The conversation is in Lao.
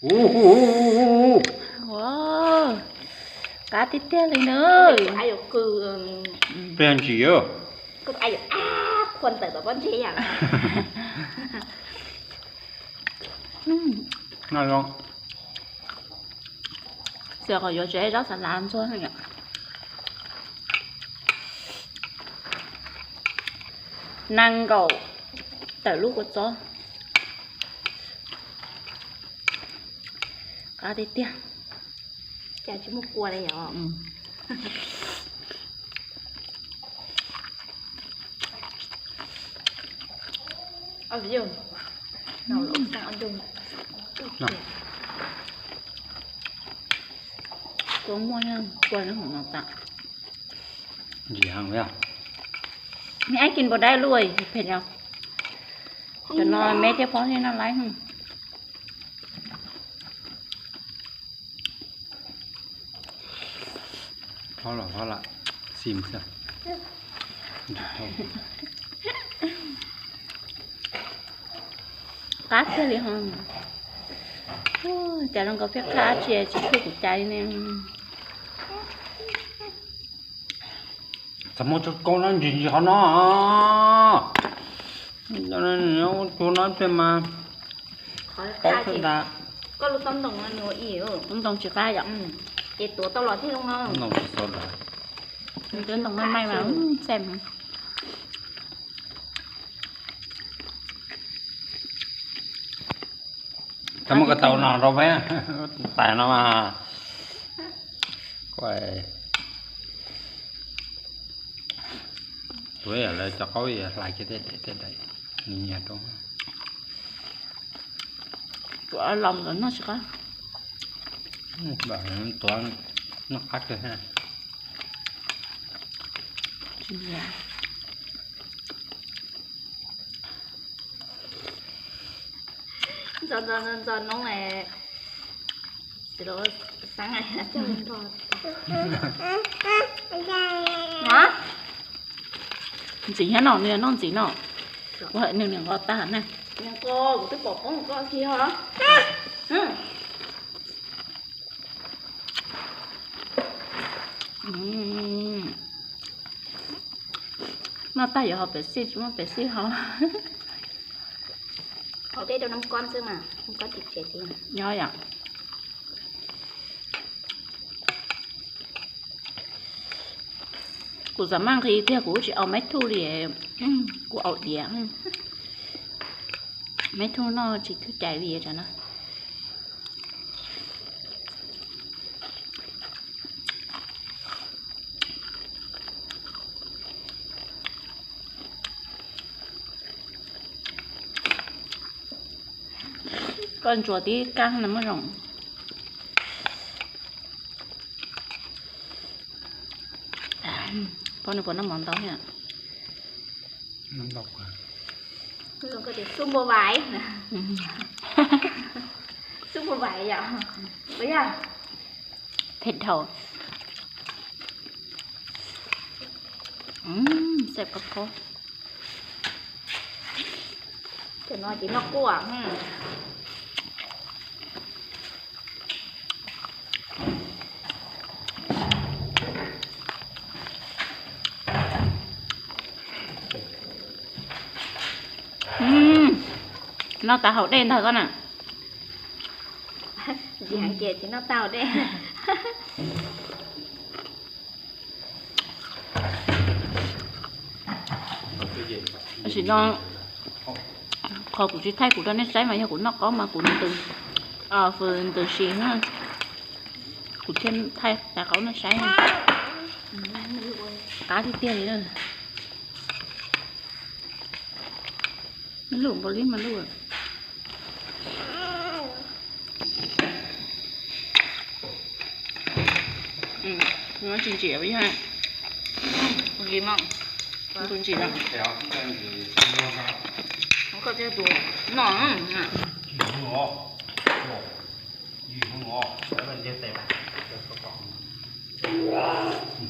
ໂອ້ໂຫ ໂອ້ ກາຕິດແຕ່ເລີຍເນີ ອາຍຸຄື ເປັນຈັ່ງຊີ້ເອີ ຄືອາຍຸ ອາ ຄວນເຕີບບໍ່ເຈຍ ອືມ ນາລອງ ເສືອກໍຢູ່ເຈເຈົ້າສາລານຊ່ວຍໃຫ້ ນາງກໍເຕີບລູກກໍຈ້ອ ກາຕິດແຕ່ ຈະຈະໝົກກົວໄດ້ຫຍັງ ອືມ ເອົາຢູ່ ເອົາລົງ ເອົາຢູ່ ນະ ຕົວມ່ວນຍັງ ຕົວໃນຫ້ອງນ້ອງຕາ ດີຫຍັງເລີຍ ແມ່ອ້າຍກິນບໍ່ໄດ້ເລີຍ ເຜັດແລ້ວ ຈະນອນ ແມ່ຈະພໍໃຫ້ນ້ຳລາຍ ພໍລະ ພໍລະ ຊີມຊະ ກາດເທື່ອເລີຍ ໂອ້ຍ ແຕ່ລອງກໍເພຍຄາເຊຍຊິຄືກະຈາຍແນ່ ສະໝົດຈຸດໂກນັ້ນ ຍິງເຂົາເນາະ ນັ້ນ ໂຕນັ້ນເປັນມາ ຂໍ ຂໍ ຂໍໂຊດາ ກໍລູກຕ້ອງຕ້ອງນັ້ນໂນອີເອີ ຕ້ອງຊິກາຍອະ ອືມ ເຈັບຕົວຕະຫຼອດທີ່ໂຮງງານ ຕ້ອງໂຊດາ ເດີນຕ້ອງໃໝ່ໆ ມາ ອືມ ແຊບ ກະມັນກະເຕົາໜາວເຮົາແມ້ ຕາຍນຳມາ ກວາຍ ໂອ້ຍ ແລ້ວຈະເຂົ້າອີກຫຼາຍເກດໄດ້ ເກດໄດ້ ນີ້ຍາດອງ ຕົວລຳກັນເນາະຊິກະ ອືມ ບາດນີ້ຕົວໜັກອັດເລີຍ ຊິເນຍ ຈອນ ຈອນ ຈອນ ຈອນ ນ້ອງແຫຼະ ຊິໂລສັ່ງໃຫ້ເຈົ້າເປັນພໍ່ ຮະ ຈິງໃຫ້ນ້ອງເນຍ ນ້ອງຈິງເນາະ ວ່າໜຶ່ງໆ ກໍຕານະ ຍັງກໍ ກູໄປບອກຂອງກໍທີ່ຫອ ອືມ ໜ້າຕາຢູ່ເຮົາເປັນຊິ ມັນເປັນຊິເຮົາ ເຮົາໄດ້ເອົານ້ຳກ້ອນຊື້ມາ ນ້ຳກ້ອນຕິດເຈຕິ ຍ້ອຍອະ ກູສາມານທີ່ເທື່ອ ກູຊິເອົາໄມ້ທູ່ລີ ອືມ ກູເອົາເດຍ ອືມ ໄມ້ທູ່ນໍຊິຖືກໃຈລີຈ້ະນະ. ກ່ອນຈົວຕິກາງນຳມາລອງ ພໍນະ ພໍນຳໝອນຕອນເນີ້ຍ ນ້ຳດອກ ມັນກໍຈະຊຸ່ມບໍ່ໄຫວນະ ອືມ ຊຸ່ມບໍ່ໄຫວຢາ ບໍ່ຢາ ເຜັດເທົ່າ ອືມ ແຊບຄັກພໍ ເຈົ້ານ້ອຍກິນນອກກົວ ອືມ ອືມ ນອກຕາເຮົາເດັ່ນເທົ່າກັນນະ ຊິຫາເກດຊິນອກຕາເຮົາເດັ່ນ. ຊິນ້ອງ ຂໍກູຊິໄທກູຕອນນີ້ໃຊ້ມາ ຢາກກູນອກກ້ອງມາກູຕຶງ ເອີ ເຟີນຕຶງຊິງ ກູເທັນໄທຕາເຂົານະໃຊ້ ກາທີ່ເຕັ້ຍນີ້ເດີ ມັນລູກບໍ່ຫຼິ້ນ ມັນລູກ ອືມ ມັນຈິງໆ ເອົາໄປໃຫ້ ອືມ ກິນໝົດ ມັນຈິງໆ ລະ ມັນກໍຈະດູໜອງ ອືມ ນະ ອືມ ກິນໝົດ ແລ້ວມັນຈະເຕັມ ອືມ.